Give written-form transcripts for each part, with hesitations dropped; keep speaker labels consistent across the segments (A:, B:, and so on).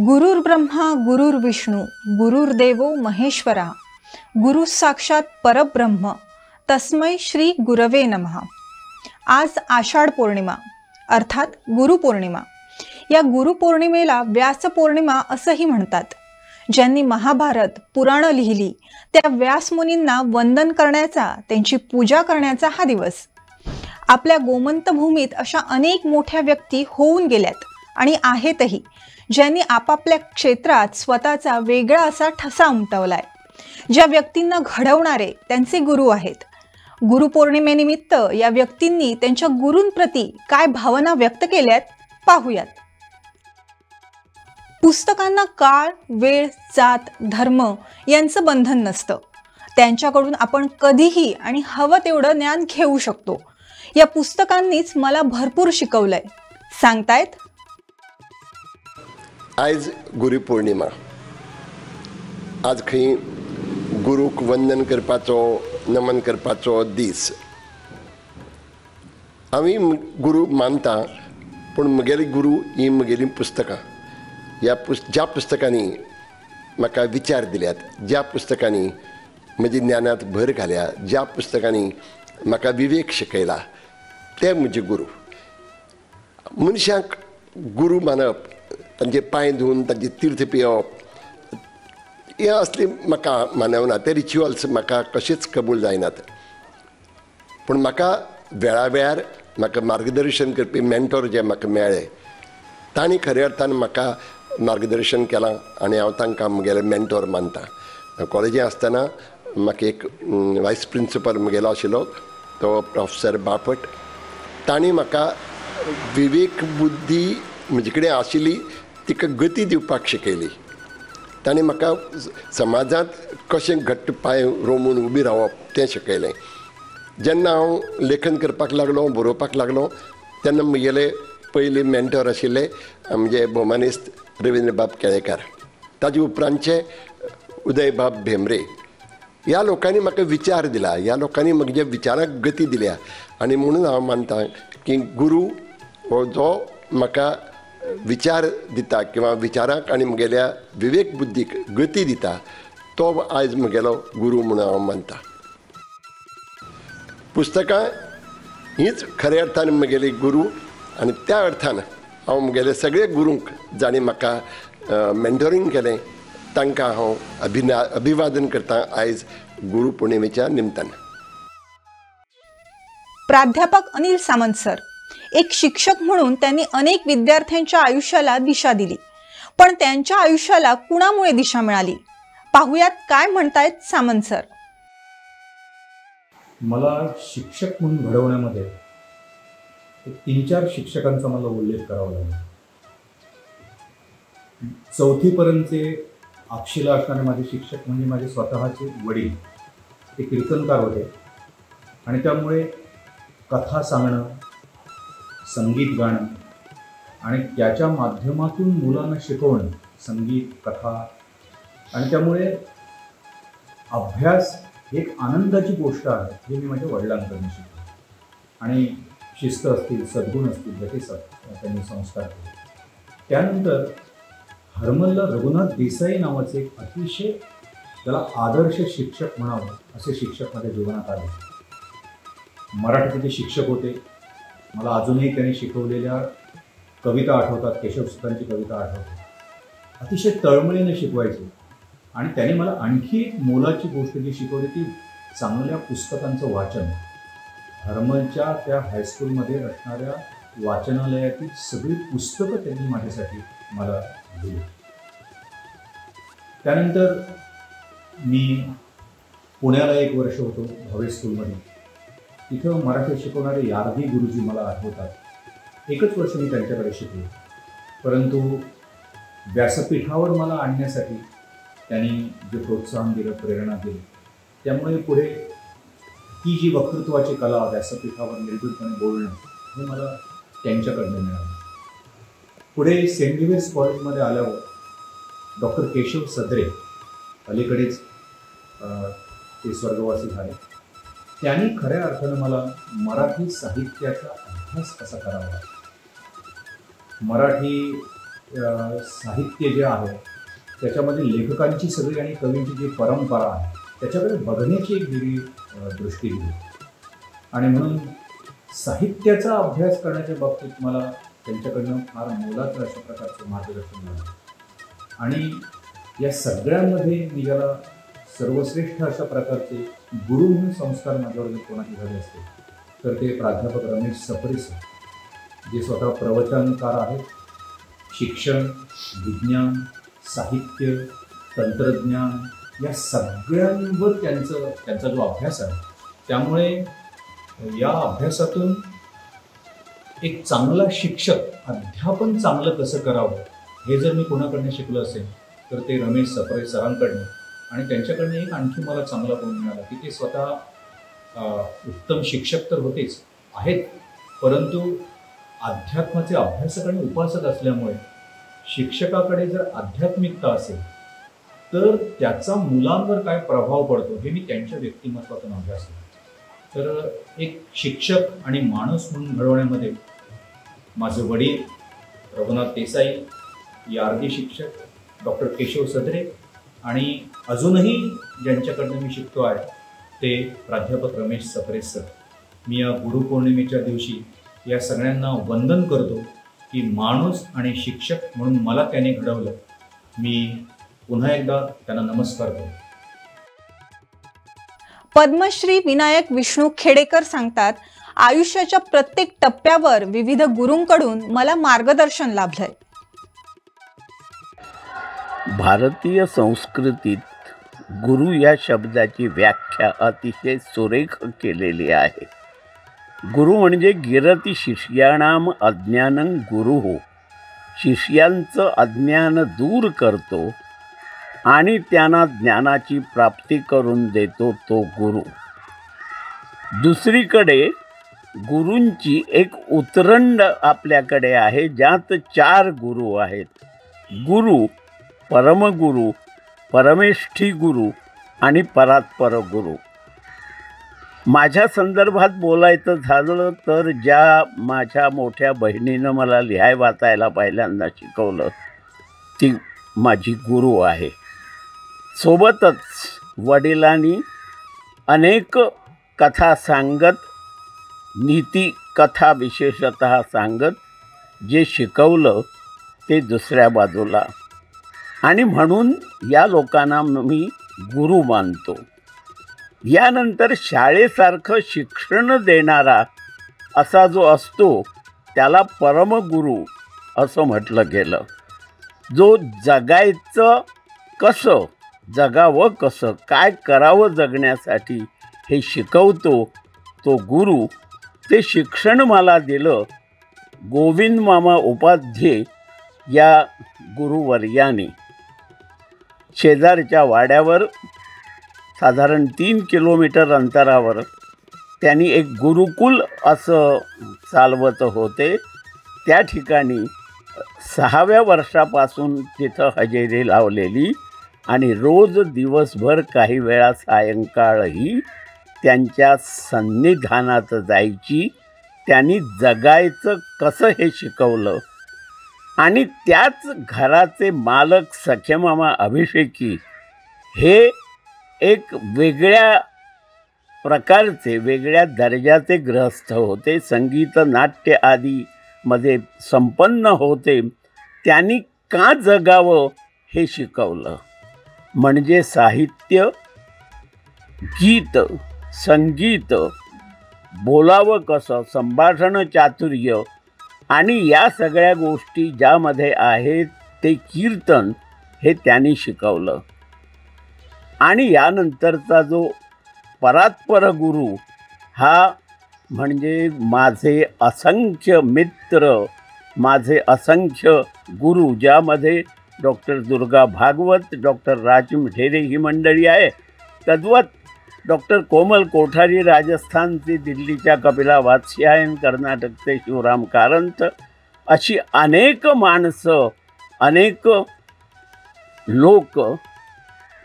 A: गुरुर् ब्रह्मा गुरुर्विष्णू गुरुर्देवो महेश्वरा गुरु साक्षात परब्रह्म तस्मै श्री गुरवे नमः। आज आषाढ पौर्णिमा अर्थात गुरुपौर्णिमा। या गुरुपौर्णिमेला व्यास पौर्णिमा असंही म्हणतात। ज्यांनी महाभारत पुराण लिहिली त्या व्यास मुनींना वंदन करण्याचा, त्यांची पूजा करण्याचा हा दिवस। आपल्या गोमंत भूमीत अशा अनेक मोठ्या व्यक्ती होऊन गेल्यात आणि आहेतही, ज्यांनी आपापल्या क्षेत्रात स्वतःचा वेगळा असा ठसा उमटवलाय। ज्या व्यक्तींना घडवणारे त्यांचे गुरु आहेत। गुरुपौर्णिमेनिमित्त या व्यक्तींनी त्यांच्या गुरूंप्रती काय भावना व्यक्त केल्यात पाहूयात। पुस्तकांना काळ, वेळ, जात, धर्म यांचं बंधन नसतं। त्यांच्याकडून आपण कधीही आणि हवं तेवढं ज्ञान घेऊ शकतो। या पुस्तकांनीच मला भरपूर शिकवलंय, सांगतायत।
B: आयज गुरुपौर्णिमा। आज खंय गुरूक वंदन करपाचो, नमन करपाचो दीस। आमी गुरू मानता, पूण म्हगेली गुरू ही म्हगेली पुस्तकां। ह्या ज्या पुस्तकांनी म्हाका विचार दिल्यात, ज्या पुस्तकांनी म्हज्या ज्ञानांत भर घाल्या, ज्या पुस्तकांनी म्हाका विवेक शिकयला, ते म्हजे गुरू। मनशांक गुरू मानप, तांचे पांय धुवन तांचे तीर्थ पिवप, हें असली म्हाका मानवना। ते रिच्युअल्स म्हाका कशेंच कबूल जायनात। पूण म्हाका वेळा वेळार म्हाका मार्गदर्शन करपी मेंटोर जे म्हाका मेळ्ळे, तांणी खऱ्या अर्थान म्हाका मार्गदर्शन केलां आनी हांव तांकां म्हगेले मेंटोर मानता। कॉलेजींत आसतना म्हाका एक वायस प्रिंसिपल म्हगेलो आशिल्लो, तो प्रोफेसर बापट। तांणी म्हाका विवेक बुद्धी म्हजे कडेन आशिल्ली तिका गती दिवपाक शिकयली। ताणें म्हाका समाजांत कशें घट्ट पांय रोमून उबी रावप तें शिकयलें। जेन्ना हांव लेखन करपाक लागलो, बरोवपाक लागलो, तेन्ना म्हगेले पयले मेंटोर आशिल्ले म्हणजे भोवमानेस्त रविंद्रबाब केळेकार, ताजे उपरांतचे उदयबाब भेंब्रे। ह्या लोकांनी म्हाका विचार दिला, ह्या लोकांनी म्हज्या विचारांक गती दिल्या आनी म्हणून हांव मानता की गुरू हो जो म्हाका विचार दिता किंवा विचारांक आनी म्हगेल्या विवेक बुद्धीक गती दिता, तो आयज म्हगेलो गुरू म्हणून हांव मानता। पुस्तकां हीच खऱ्या अर्थान म्हगेली गुरू आनी त्या अर्थान हांव म्हगेले सगळे गुरूंक जांणी म्हाका मेंटोरींग केलें तांकां हांव अभिवादन करता आयज गुरू पौर्णिमेच्या निमतान।
A: प्राध्यापक अनिल सामंत सर एक शिक्षक म्हणून त्यांनी अनेक विद्यार्थ्यांच्या आयुष्याला दिशा दिली, पण त्यांच्या आयुष्याला कुणामुळे दिशा मिळाली पाहूयात काय म्हणतायत सामंत सर।
C: मला शिक्षक म्हणून घडवण्यामध्ये 3-4 शिक्षकांचा मला उल्लेख करावा लागेल। चौथीपर्यंतचे आक्षीला असणारे माझे शिक्षक म्हणजे माझे स्वतःचे वडील, ते कीर्तनकार होते आणि त्यामुळे कथा सांगणं, संगीत गाणं आणि त्याच्या माध्यमातून मुलांना शिकवणं, संगीत, कथा, आणि त्यामुळे अभ्यास एक आनंदाची गोष्ट आहे हे मी माझ्या वडिलांकडून शिकलो। आणि शिस्त असतील, सद्गुण असतील, याचे त्यांनी संस्कार केले। त्यानंतर हरमलला रघुनाथ देसाई नावाचे एक अतिशय त्याला आदर्श शिक्षक म्हणावं असे शिक्षक माझ्या जीवनात आले। मराठीचे ते शिक्षक होते। मला अजूनही त्यांनी शिकवलेल्या कविता आठवतात, केशवसुतांची कविता आठवते। अतिशय तळमळीने शिकवायचे आणि त्यांनी मला आणखी एक मोलाची गोष्ट जी शिकवली ती चांगल्या पुस्तकांचं वाचन। हरमलच्या त्या हायस्कूलमध्ये असणाऱ्या वाचनालयातील सगळी पुस्तकं त्यांनी माझ्यासाठी मला दिली। त्यानंतर मी पुण्याला 1 वर्ष होतो भावे स्कूलमध्ये। तिथं मराठी शिकवणारे यार्दी गुरुजी मला आठवतात। 1च वर्ष मी त्यांच्याकडे शिकलो, परंतु व्यासपीठावर मला आणण्यासाठी त्यांनी जे प्रोत्साहन दिलं, प्रेरणा दिली, त्यामुळे पुढे ती जी वक्तृत्वाची कला व्यासपीठावर निर्भीडपणे बोलणं हे मला त्यांच्याकडनं मिळालं। पुढे सेंट झेवियर्स कॉलेजमध्ये आल्यावर डॉक्टर केशव सदरे, अलीकडेच ते स्वर्गवासी झाले, त्यांनी खऱ्या अर्थानं मला मराठी साहित्याचा अभ्यास कसा करावा, मराठी साहित्य जे आहे त्याच्यामध्ये लेखकांची सगळी आणि कवींची जी परंपरा आहे त्याच्याकडे बघण्याची एक वेगळी दृष्टी दिली. आणि म्हणून साहित्याचा अभ्यास करण्याच्या बाबतीत मला त्यांच्याकडनं फार मोलाचं अशा प्रकारचं मार्गदर्शन मिळालं. आणि या सगळ्यांमध्ये मी ज्याला सर्वश्रेष्ठ अशा प्रकारचे गुरु म्हणून संस्कार माझ्यावर जर कोणाचे झाले असते तर ते प्राध्यापक रमेश सप्रे सर, जे स्वतः प्रवचनकार आहेत. शिक्षण, विज्ञान, साहित्य, तंत्रज्ञान या सगळ्यांवर त्यांचा जो अभ्यास आहे, त्यामुळे या अभ्यासातून एक चांगला शिक्षक, अध्यापन चांगलं कसं करावं हे जर मी कोणाकडनं शिकलो असेल तर ते रमेश सप्रे सरांकडनं. आणि त्यांच्याकडनं एक आणखी मला चांगला गुण मिळाला की ते स्वतः उत्तम शिक्षक तर होतेच आहेत, परंतु अध्यात्माचे अभ्यासक आणि उपासक असल्यामुळे शिक्षकाकडे जर आध्यात्मिकता असेल तर त्याचा मुलांवर काय प्रभाव पडतो हे मी त्यांच्या व्यक्तिमत्वातून अभ्यासलं. तर एक शिक्षक आणि माणूस म्हणून घडवण्यामध्ये माझे वडील रघुनाथ देसाई, यार्दी शिक्षक डॉक्टर केशव सदरे आणि अजूनही ज्यांच्याकडनं मी शिकतो आहे ते प्राध्यापक रमेश सप्रे सर. मी या गुरुपौर्णिमेच्या दिवशी या सगळ्यांना वंदन करतो की माणूस आणि शिक्षक म्हणून मला त्याने घडवलं. मी पुन्हा एकदा त्यांना नमस्कार करतो.
A: पद्मश्री विनायक विष्णू खेडेकर सांगतात, आयुष्याच्या प्रत्येक टप्प्यावर विविध गुरूंकडून मला मार्गदर्शन लाभलंय.
D: भारतीय संस्कृतीत गुरु या शब्दाची व्याख्या अतिशय सुरेख केलेली आहे. गुरु म्हणजे गिरती शिष्याणाम अज्ञानं गुरुः, शिष्यांचं अज्ञान दूर करतो आणि त्यांना ज्ञानाची प्राप्ती करून देतो तो गुरु. दुसरीकडे गुरूंची एक उतरंड आपल्याकडे आहे ज्यात 4 गुरु आहेत. गुरु, परमगुरु, परमेष्ठी गुरु आणि परात्पर गुरु. माझ्या संदर्भात बोलायचं झालं तर ज्या माझ्या मोठ्या बहिणीनं मला लिहाय वाचायला पहिल्यांदा शिकवलं ती माझी गुरु आहे. सोबतच वडिलांनी अनेक कथा सांगत, नीती कथा विशेषतः सांगत जे शिकवलं ते दुसऱ्या बाजूला, आणि म्हणून या लोकांना मी गुरु मानतो. यानंतर शाळेसारखं शिक्षण देणारा असा जो असतो त्याला परमगुरू असं म्हटलं गेलं. जो जगायचं कसं, जगावं कसं, काय करावं जगण्यासाठी हे शिकवतो तो गुरु. ते शिक्षण मला दिलं गोविंद मामा उपाध्ये या गुरुवर्याने. शेजारच्या वाड्यावर साधारण 3 किलोमीटर अंतरावर त्यांनी एक गुरुकुल असं चालवत होते. त्या ठिकाणी 6व्या वर्षापासून तिथं हजेरी लावलेली आणि रोज दिवसभर काही वेळा सायंकाळही त्यांच्या सन्निधानात जायची. त्यांनी जगायचं कसं हे शिकवलं. आणि त्याच घराचे मालक सखेमामा अभिषेकी हे एक वेगळ्या प्रकारचे, वेगळ्या दर्जाचे गृहस्थ होते. संगीत, नाट्य आदीमध्ये संपन्न होते. त्यांनी का जगावं हे शिकवलं. म्हणजे साहित्य, गीत, संगीत, बोलावं कसं, संभाषण चातुर्य आणि या सगळ्या गोष्टी ज्यामध्ये आहेत ते कीर्तन हे त्यांनी शिकवलं. आणि यानंतरचा जो परात्पर गुरु हा म्हणजे माझे असंख्य मित्र, माझे असंख्य गुरु, ज्यामध्ये डॉक्टर दुर्गा भागवत, डॉक्टर राजीव ढेरे ही मंडळी आहे. तद्वत डॉक्टर कोमल कोठारी राजस्थानचे, दिल्लीच्या कपिला वात्स्यायन, कर्नाटकचे शिवराम कारंत, अशी अनेक माणसं, अनेक लोक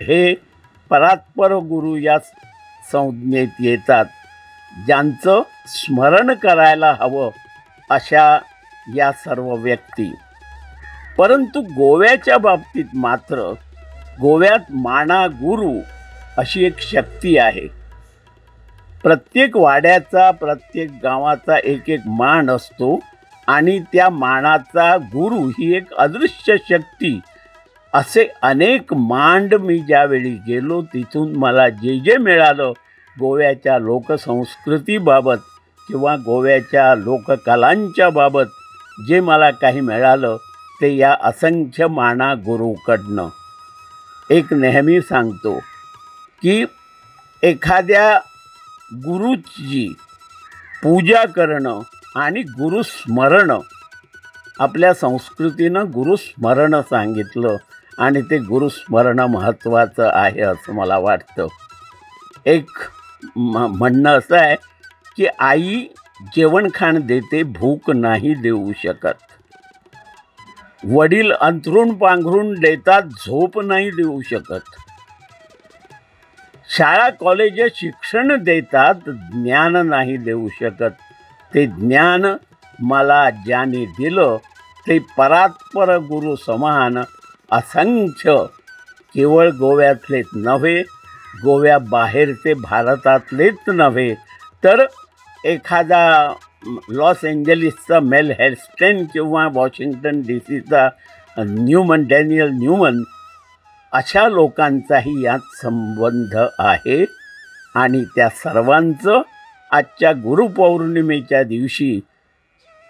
D: हे परात्पर गुरु या संज्ञेत येतात, ज्यांचं स्मरण करायला हवं अशा या सर्व व्यक्ती. परंतु गोव्याच्या बाबतीत मात्र गोव्यात माना गुरु अशी एक शक्ती आहे. प्रत्येक वाड्याचा, प्रत्येक गावाचा एक एक मान असतो आणि त्या मानाचा गुरु ही एक अदृश्य शक्ती. असे अनेक मांड मी ज्यावेळी गेलो तिथून मला जे जे मिळालं गोव्याच्या लोकसंस्कृतीबाबत किंवा गोव्याच्या लोककलांच्या बाबत जे मला काही मिळालं ते या असंख्य माना गुरुकडनं. एक नेहमी सांगतो की एखाद्या गुरुची पूजा करणं आणि गुरुस्मरण, आपल्या संस्कृतीनं गुरुस्मरण सांगितलं आणि ते गुरुस्मरण महत्त्वाचं आहे असं मला वाटतं. एक म्हणणं असं आहे की आई जेवणखाण देते, भूक नाही देऊ शकत. वडील अंथरूण पांघरून देतात, झोप नाही देऊ शकत. शाळा कॉलेज शिक्षण देतात, ज्ञान नाही देऊ शकत. ते ज्ञान मला ज्याने दिलं ते परात्पर गुरु समान असंख्य, केवळ गोव्यातलेच नव्हे, गोव्याबाहेरचे भारतातलेच नव्हे, तर एखादा लॉस एंजलिसचा मेल हेल्स्टेन किंवा Washington DC Newman, Daniel Newman अशा लोकांचाही यात संबंध आहे. आणि त्या सर्वांचं आजच्या गुरुपौर्णिमेच्या दिवशी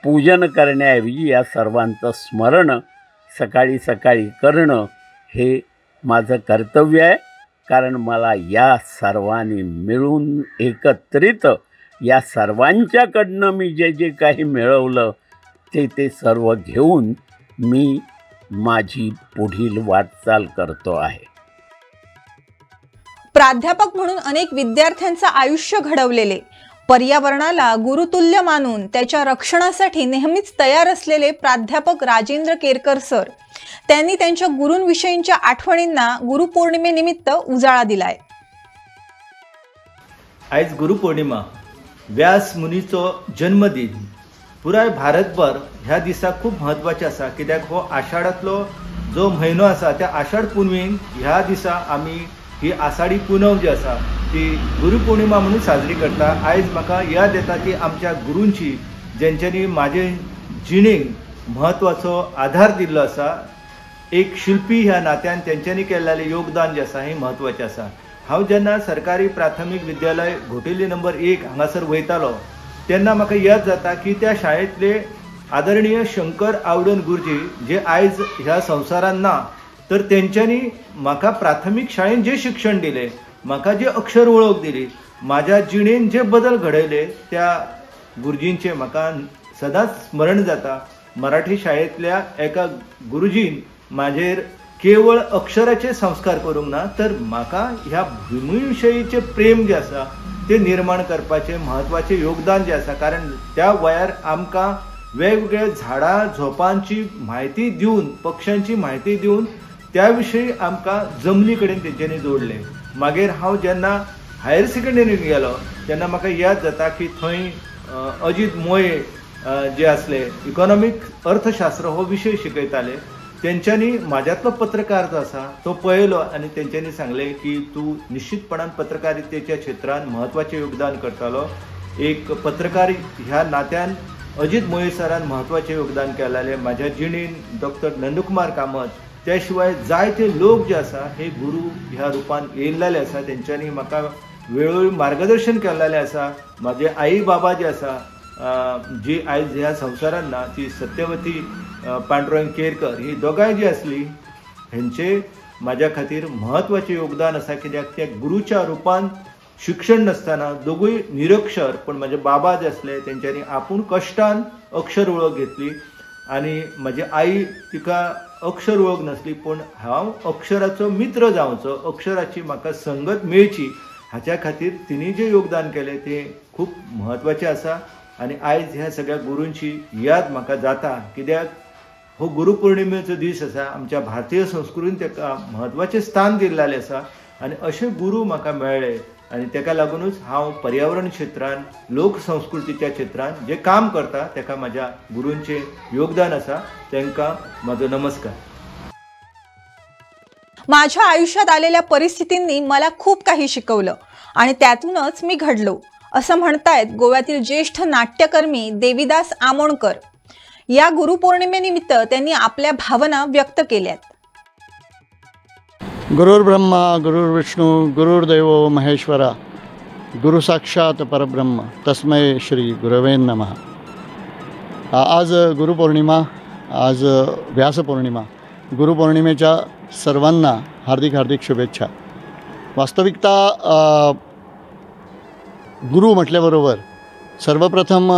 D: पूजन करण्याऐवजी या सर्वांचं स्मरण सकाळी सकाळी करणं हे माझं कर्तव्य आहे. कारण मला या सर्वांनी मिळून एकत्रित या सर्वांच्याकडनं मी जे जे काही मिळवलं ते ते सर्व घेऊन मी माझी पुढील वाटचाल करतो आहे.
A: प्राध्यापक म्हणून अनेक विद्यार्थ्यांचं आयुष्य घडवलेले, पर्यावरणाला गुरुतुल्य मानून त्याच्या रक्षणासाठी नेहमीच तयार असलेले प्राध्यापक राजेंद्र केरकर सर, त्यांनी त्यांच्या गुरूंविषयींच्या आठवणींना गुरुपौर्णिमेनिमित्त उजाळा दिलाय.
E: आयज गुरुपौर्णिमा, व्यास मुनीचो जन्मदीन. पुराय भारतभर ह्या दिसा खूब म्हत्वाचें आसा, कित्याक हो आषाढांतलो जो म्हयनो आसा त्या आषाढ पुनवेन ह्या दिसा आमी ही आषाढी पुनव जी आसा ती गुरुपौर्णिमा म्हणून साजरी करता. आयज म्हाका याद येता की आमच्या गुरूंची जेंच्यांनी म्हाजे जिणेक म्हत्वाचो आधार दिल्लो आसा, एक शिल्पी ह्या नात्यान तेंच्यांनी केल्लें योगदान जें आसा हें म्हत्वाचें आसा. हांव जेन्ना सरकारी प्राथमीक विद्यालय घोटेली नंबर 1 हांगासर वयतालो तेन्ना म्हाका याद जाता की त्या शाळेंतले आदरणीय शंकर आवडन गुरुजी जे आयज ह्या संवसारान ना, तर तेंच्यांनी म्हाका प्राथमीक शाळेन जें शिक्षण दिलें, म्हाका जे अक्षर वळख दिली, म्हाज्या जिणेन जे बदल घडयले त्या गुरुजींचें म्हाका सदांच स्मरण जाता. मराठी शाळेंतल्या एका गुरुजीन म्हाजेर केवळ अक्षराचे संस्कार करूंक ना, तर म्हाका ह्या भुमी विशयीचें प्रेम जें आसा तें निर्माण करपाचें म्हत्वाचें योगदान जें आसा. कारण त्या वयार आमकां वेगवेगळ्या झाडां झोपांची म्हायती दिवन, पक्ष्यांची म्हायती दिवन त्या विशयी आमकां जमनी कडेन तेंच्यांनी जोडलें. मागीर हांव जेन्ना हायर सेकंडरीन गेलो तेन्ना म्हाका याद जाता की थंय अजीत मोये जे आसले इकॉनॉमीक अर्थशास्त्र हो विशय शिकयताले, तेंच्यांनी म्हाज्यांतलो पत्रकार जो आसा तो पळयलो आनी तेंच्यांनी सांगलें की तूं निश्चितपणान पत्रकारितेच्या क्षेत्रान म्हत्वाचें योगदान करतालो. एक पत्रकार ह्या नात्यान अजीत मोये सरान म्हत्वाचें योगदान केलेलें म्हाज्या जिणेन. डॉक्टर नंदकुमार कामत, त्या शिवाय जायते लोक जे आसा हे गुरू ह्या रुपान येयल्ले आसा, तेंच्यांनी म्हाका वेळोवेळी मार्गदर्शन केल्लेलें आसा. म्हाजे आई बाबा जे आसा जी आयज ह्या संवसारान ना ती सत्यवती पांडुरंग केरकर, ही दोगांय जी आसली हेंचे म्हाज्या खातीर म्हत्वाचें योगदान आसा. कित्याक त्या गुरूच्या रुपान शिक्षण नासतना दोगूय निरक्षर, पूण म्हाजे बाबा जे आसले तेंच्यांनी आपूण कश्टान अक्षर वळख घेतली आनी म्हाजी आई तिका अक्षर वळख नासली, पूण हांव अक्षराचो मित्र जावचो, अक्षराची म्हाका संगत मेळची हाच्या खातीर तिणी जें योगदान केलें तें खूब म्हत्वाचें आसा. आनी आयज ह्या सगळ्या गुरूंची याद म्हाका जाता, कित्याक हो गुरुपौर्णिमेचो दीस आसा, आमच्या भारतीय संस्कृतीन ताका म्हत्वाचें स्थान दिल्लें आसा आनी अशे गुरू म्हाका मेळ्ळे आनी ताका लागूनच हांव पर्यावरण क्षेत्रान, लोकसंस्कृतीच्या क्षेत्रान जे काम करता ताका म्हाज्या गुरूंचें योगदान आसा, तांकां म्हाजो नमस्कार.
A: माझ्या आयुष्यात आलेल्या परिस्थितींनी मला खूप काही शिकवलं आणि त्यातूनच मी घडलो असं म्हणतायत गोव्यातील ज्येष्ठ नाट्यकर्मी देविदास आमोणकर. या गुरुपौर्णिमेनिमित्त त्यांनी आपल्या भावना व्यक्त केल्यात.
F: गुरुर्ब्रह्मा गुरुर्विष्णू गुरुर्देव महेश्वरा गुरु साक्षात परब्रह्म तस्मै श्री गुरवे नमः. आज गुरुपौर्णिमा, आज व्यासपौर्णिमा. गुरुपौर्णिमेच्या सर्वांना हार्दिक हार्दिक शुभेच्छा. वास्तविकता गुरु म्हटल्याबरोबर सर्वप्रथम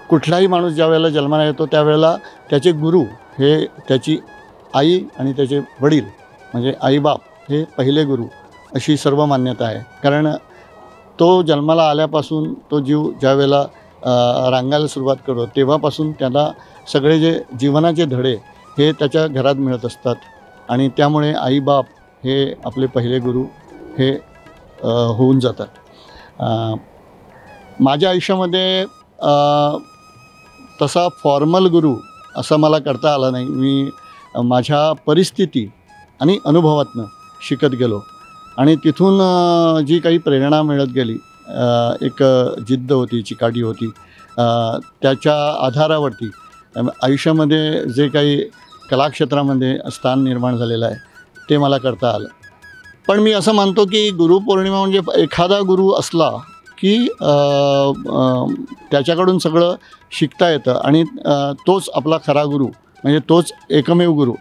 F: कुठलाही माणूस ज्या वेळेला जन्माला येतो त्यावेळेला त्याचे गुरु हे त्याची आई आणि त्याचे वडील म्हणजे आईबाप हे पहिले गुरु अशी सर्व मान्यता आहे. कारण तो जन्माला आल्यापासून तो जीव ज्या वेळेला रांगायला सुरुवात करतो तेव्हापासून त्याला सगळे जे जीवनाचे धडे हे त्याच्या घरात मिळत असतात आणि त्यामुळे आईबाप हे आपले पहिले गुरु हे होऊन जातात. माझ्या आयुष्यामध्ये तसा फॉर्मल गुरु असा मला करता आला नाही. मी माझ्या परिस्थिती आणि अनुभवातनं शिकत गेलो आणि तिथून जी काही प्रेरणा मिळत गेली, एक जिद्द होती, चिकाटी होती, त्याच्या आधारावरती आयुष्यामध्ये जे काही कलाक्षेत्रामध्ये स्थान निर्माण झालेलं आहे ते मला करता आलं. पण मी असं मानतो की गुरुपौर्णिमा म्हणजे एखादा गुरु असला की त्याच्याकडून सगळं शिकता येतं आणि तोच आपला खरा गुरु म्हणजे तोच एकमेव गुरु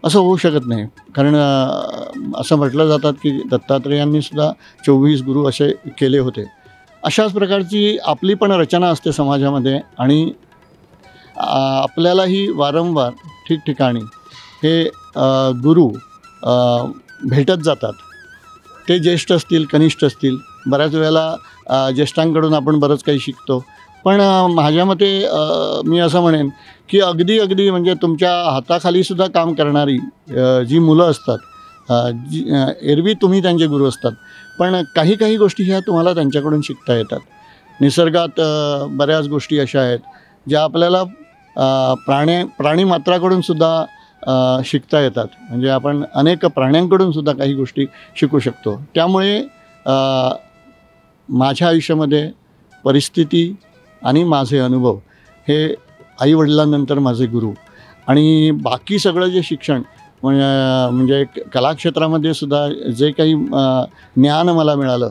F: असं होऊ शकत नाही. कारण असं म्हटलं जातात की दत्तात्रेयांनीसुद्धा 24 गुरु असे केले होते. अशाच प्रकारची आपली पण रचना असते समाजामध्ये आणि आपल्यालाही वारंवार ठिकठिकाणी हे गुरु भेटत जातात. ते ज्येष्ठ असतील, कनिष्ठ असतील, बऱ्याच वेळेला ज्येष्ठांकडून आपण बरंच काही शिकतो. पण माझ्या मते मी असं म्हणेन की अगदी अगदी म्हणजे तुमच्या हाताखालीसुद्धा काम करणारी जी मुलं असतात, जी एरवी तुम्ही त्यांचे गुरु असतात, पण काही काही गोष्टी ह्या तुम्हाला त्यांच्याकडून शिकता येतात. निसर्गात बऱ्याच गोष्टी अशा आहेत ज्या आपल्याला प्राणीमात्राकडूनसुद्धा शिकता येतात. म्हणजे आपण अनेक प्राण्यांकडूनसुद्धा काही गोष्टी शिकू शकतो. त्यामुळे माझ्या आयुष्यामध्ये परिस्थिती आणि माझे अनुभव हे आईवडिलांनंतर माझे गुरु आणि बाकी सगळं जे शिक्षण म्हणजे कलाक्षेत्रामध्ये सुद्धा जे काही ज्ञान मला मिळालं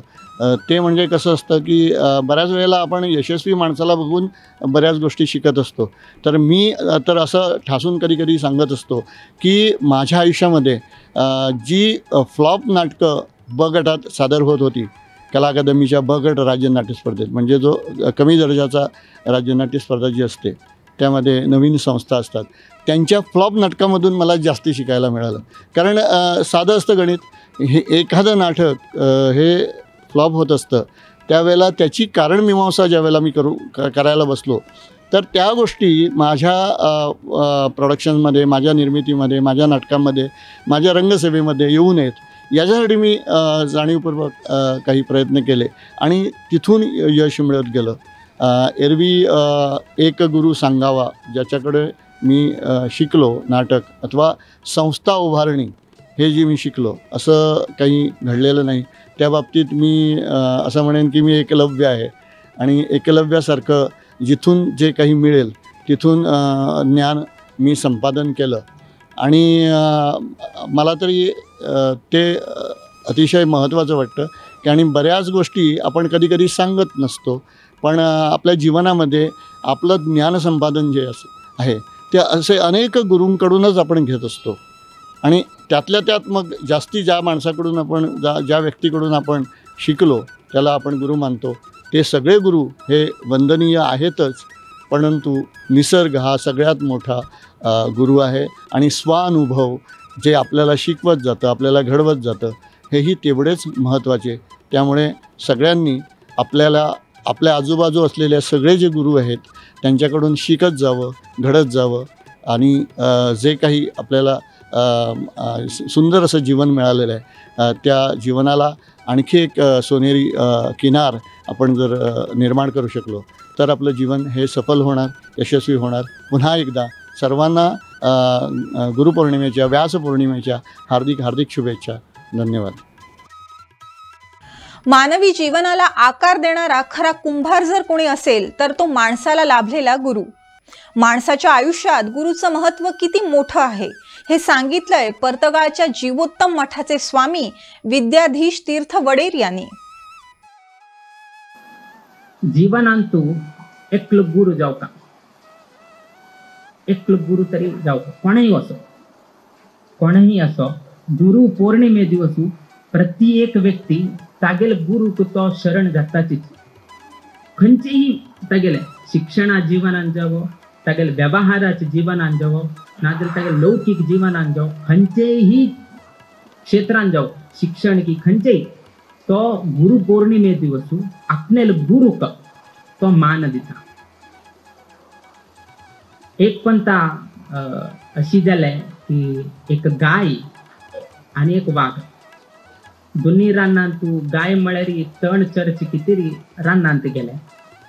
F: ते म्हणजे कसं असतं की बऱ्याच वेळेला आपण यशस्वी माणसाला बघून बऱ्याच गोष्टी शिकत असतो. तर मी तर असं ठासून कधी कधी सांगत असतो की माझ्या आयुष्यामध्ये जी फ्लॉप नाटकं ब गटात सादर होत होती कला अकादमीच्या ब गट राज्य नाट्य स्पर्धेत, म्हणजे जो कमी दर्जाचा राज्य नाट्य स्पर्धा जी असते त्यामध्ये नवीन संस्था असतात, त्यांच्या फ्लॉप नाटकामधून मला जास्ती शिकायला मिळालं. कारण साधं असतं गणित, हे एखादं नाटक हे फ्लॉप होत असतं त्यावेळेला त्याची कारणमीमांसा ज्यावेळेला मी करायला बसलो तर त्या गोष्टी माझ्या प्रोडक्शनमध्ये, माझ्या निर्मितीमध्ये, माझ्या नाटकांमध्ये, माझ्या रंगसेवेमध्ये येऊ नयेत याच्यासाठी मी जाणीवपूर्वक काही प्रयत्न केले आणि तिथून यश मिळत गेलं. एरवी एक गुरु सांगावा ज्याच्याकडे मी शिकलो नाटक अथवा संस्था उभारणी हे जी मी शिकलो असं काही घडलेलं नाही. त्या बाबतीत मी असं म्हणेन की मी एकलव्य आहे आणि एकलव्यासारखं जिथून जे काही मिळेल तिथून ज्ञान मी संपादन केलं आणि मला तरी ते अतिशय महत्त्वाचं वाटतं की आणि बऱ्याच गोष्टी आपण कधीकधी सांगत नसतो पण आपल्या जीवनामध्ये आपलं ज्ञान संपादन जे असं आहे ते असे अनेक गुरूंकडूनच आपण घेत असतो आणि त्यातल्या त्यात मग जास्ती ज्या माणसाकडून आपण ज्या व्यक्तीकडून आपण शिकलो त्याला आपण गुरु मानतो. ते सगळे गुरु हे वंदनीय आहेतच, परंतु निसर्ग हा सगळ्यात मोठा गुरु आहे आणि स्वानुभव जे आपल्याला शिकवत जातं, आपल्याला घडवत जातं हेही तेवढेच महत्त्वाचे. त्यामुळे सगळ्यांनी आपल्याला आपल्या आजूबाजू असलेल्या सगळे जे गुरु आहेत त्यांच्याकडून शिकत जावं, घडत जावं आणि जे काही आपल्याला सुंदर असं जीवन मिळालेलं आहे त्या जीवनाला आणखी एक सोनेरी किनार आपण जर निर्माण करू शकलो तर आपलं जीवन हे सफल होणार, यशस्वी होणार. पुन्हा एकदा सर्वांना गुरुपौर्णिमेच्या, व्यासपौर्णिमेच्या हार्दिक हार्दिक शुभेच्छा. धन्यवाद.
A: मानवी जीवनाला आकार देणारा खरा कुंभार जर कोणी असेल तर तो माणसाला लाभलेला गुरु. माणसाच्या आयुष्यात गुरुचं महत्त्व किती मोठं आहे हे सांगितलंय पर्तगाळच्या जीवोत्तम मठाचे स्वामी विद्याधीश तीर्थ वडेर यांनी.
G: जीवनांतू एकलो गुरु जावका, एकलो गुरु तरी जावका, कोणही असो, कोणही असो, गुरु पौर्णिमे दिवसू प्रत्येक व्यक्ती तागेल गुरुक तो शरण जाताचीच. खंयचेही तागेले शिक्षणा जीवनान जावो, तागेल व्यवहाराचे जीवनान जावो, नाजाल्यार तागेल लौकीक जीवनान जावो, खंयचेही क्षेत्रान जावो, शिक्षण की खंयचेही, तो गुरु पौर्णिमे दिवसू आपणेल गुरुक तो मान दिता. एक पंता अशी जालें की एक गाय आनी एक वाग दोन्ही रानांत गाय म्हळ्यार तण चर्च कितें रानांत गेले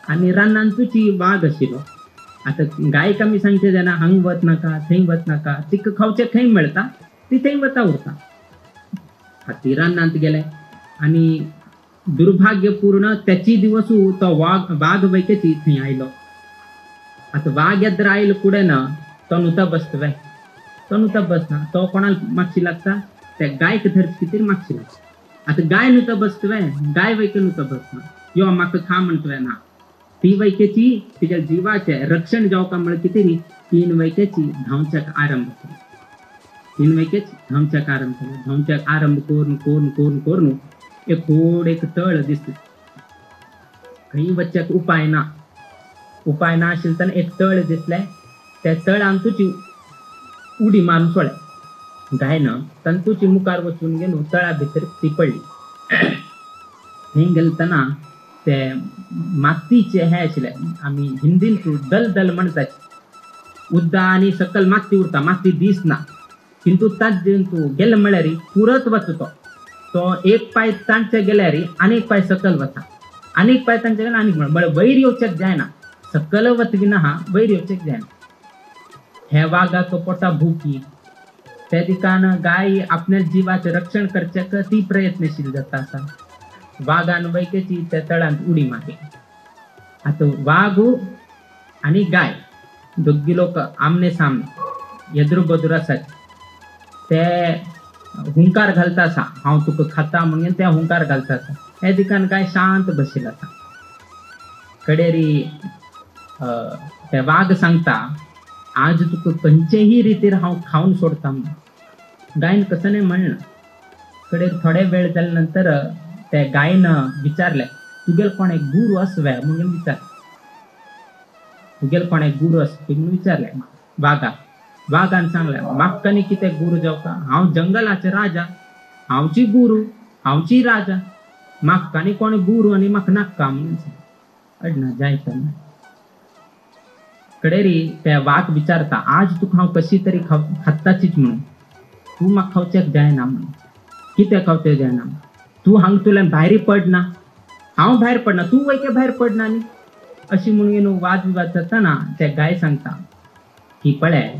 G: आनी रानांतूच वाग आशिल्लो. आतां गायक आमी सांगचे जेन्ना हांग वच नाका थंय वच नाका, तिका खावचें खंय मेळटा ती थंय वता उरता. ती रानांत गेले आनी दुर्भाग्यपूर्ण त्याची दिवसू तो वाग वाग वैकेची थंय आयलो. आतां वाग येद्र आयलो कुडें ना तो नुता बसता, तो नुता बसना, तो कोणाक मागशी लागता त्या गायक धरची कितें मागशी लागता. आतां गाय नुता बसतवे, गाय वैके नुता बसना, यो म्हाका खा म्हणटवे ना, ती वैकेची तिच्या जिवाचें रक्षण जावका म्हळ्यार कितें तीन वैकेची धांवच्याक आरंभ केलो, तीन वैकेच धांवच्याक आरंभ केलो. धांवच्याक आरंभ करून करून करून करून एक व्हड एक तळ दिसलें. खंय वचच्याक उपाय ना, उपाय ना आशिल्लें तेन्ना एक तळ दिसलें, त्या तळान तुजी उडी मारून सोडलें गायन तंतूची मुखार वचून गेलो तळा भितर ती पडली. थंय गेले तेन्ना ते मातीचे हे आशिल्ले, आमी हिंदीन दल दल म्हणटात, उद्दा आनी सकल माती उरता, माती दिसना, किंतु तातूंत गेले म्हळ्यार पुरत वता तो, तो एक पांय तांचे गेल्यार आनी एक पांय सकल वता, आनी एक पांय तांचे गेल्यार आनीक म्हळ्यार वयर येवचेक जायना, सकल वतगी ना वयर येवचेक जायना. हे वागाक पोटा भुकी त्या दिकान गाय आपल्या जिवाचें रक्षण करच्याक ती प्रयत्नशील जाता आसा. वागान वैकेची त्या तळांत उडी मारली. आतां वाग आनी गाय दोगी लोक आमने सामने येद्रू बद्रू आसात, ते हुंकार घालता आसा हांव तुका खाता म्हणून ते हुंकार घालता आसा. हे दिकान गाय शांत बशिल्ली आसा. कडेरी ते वाग सांगता आज तुका खंयचेही रितीर हांव खावन सोडता म्हणून. गायन कसं नाही म्हणलं. कडेर थोडे वेळ जाले नंतर त्या गायन विचारलें तुगेल कोण एक गुरू आसवे म्हणून विचार, तुगेल कोण एक गुरू आस म्हणून विचारलें वागा. वागान सांगलें म्हाका न्ही कितें गुरू जावका, हांव जंगलाचे राजा, हांवची गुरू हांवची राजा, म्हाका न्ही कोण गुरू आनी म्हाका नाका म्हणून अडना जायत. कडेरी त्या वाग विचारता आज तुका हांव कशी तरी खाताचीच म्हणून, तूं म्हाका खावच्याक जायना म्हणून, कितें खावचें जायना, तूं हांगा तुल्यान भायर पडना, हांव भायर पडना, तूं वयके भायर पडना न्ही, अशी म्हणून न्हू वाद विवाद जाताना ते गाय सांगता की पळय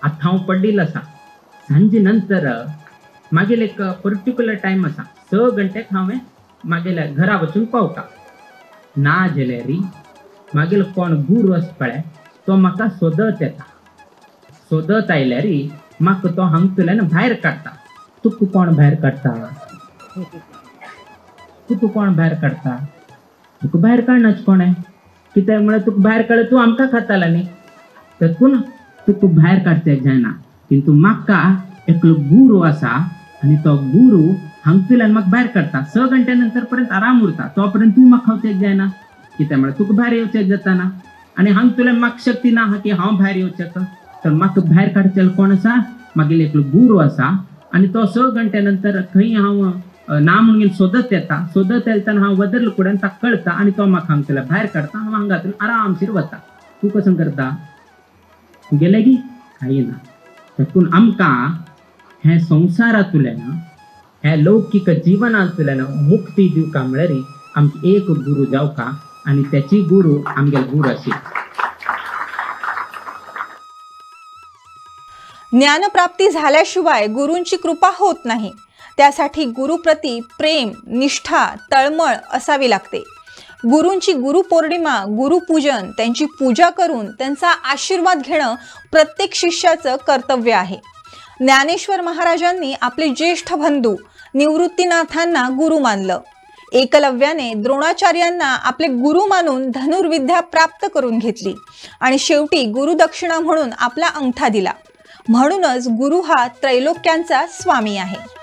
G: आतां हांव पडिल्लो आसा, सांजे नंतर मागीर एक पर्टिक्युलर टायम आसा 6 घंट्याक हांवें मागेल्या घरा वचून पावता, ना जाल्यार मागीर कोण गुरू आसा पळय तो म्हाका सोदत येता, सोदत आयल्यार म्हाका तो हांगतल्यान भायर काडटा. तुका कोण भायर काडटा, तुका कोण भायर काडटा, तुका भायर काडनाच कोण कित्याक म्हळ्यार तुका भायर काडल्यार तूं आमकां खाताला न्ही, तेकून तुका भायर काडचें जायना, किंतु म्हाका एकलो गुरू आसा आनी तो गुरू हांगतल्यान म्हाका भायर काडटा, 6 घंट्या नंतर पर्यंत आराम उरता, तो पर्यंत तूं म्हाका खावचें जायना, कित्याक म्हळ्यार तुका भायर येवचें जाता ना आनी हांगतल्यान म्हाका शक्ती ना की हांव भायर येवचें, तर म्हाका भायर काडचें कोण आसा, मागीर एकलो गुरू आसा आनी तो 6 घंट्या नंतर खंय हांव ना म्हणून सोदत येता, सोदत येतना हांव वदरलो कुड्यान ताका कळटा आनी तो म्हाका हांगतल्यान भायर काडटा, हांव हांगातून आरामशीर वता. तूं कसो करता, तुगेलें की कांय ना. देखून आमकां हें संवसारांतल्यान ह्या लौकीक जिवनांतल्यान मुक्ती दिवका म्हळ्यार आमकां एक गुरू जावका आनी त्याची गुरू आमगे गुरू आशिल्ली.
A: ज्ञानप्राप्ती झाल्याशिवाय गुरूंची कृपा होत नाही. त्यासाठी गुरुप्रती प्रेम, निष्ठा, तळमळ असावी लागते. गुरूंची गुरुपौर्णिमा, गुरुपूजन, त्यांची पूजा करून त्यांचा आशीर्वाद घेणं प्रत्येक शिष्याचं कर्तव्य आहे. ज्ञानेश्वर महाराजांनी आपले ज्येष्ठ बंधू निवृत्तीनाथांना गुरु मानलं. एकलव्याने द्रोणाचार्यांना आपले गुरु मानून धनुर्विद्या प्राप्त करून घेतली आणि शेवटी गुरुदक्षिणा म्हणून आपला अंगठा दिला. म्हणूनच गुरु हा त्रैलोक्यांचा स्वामी आहे.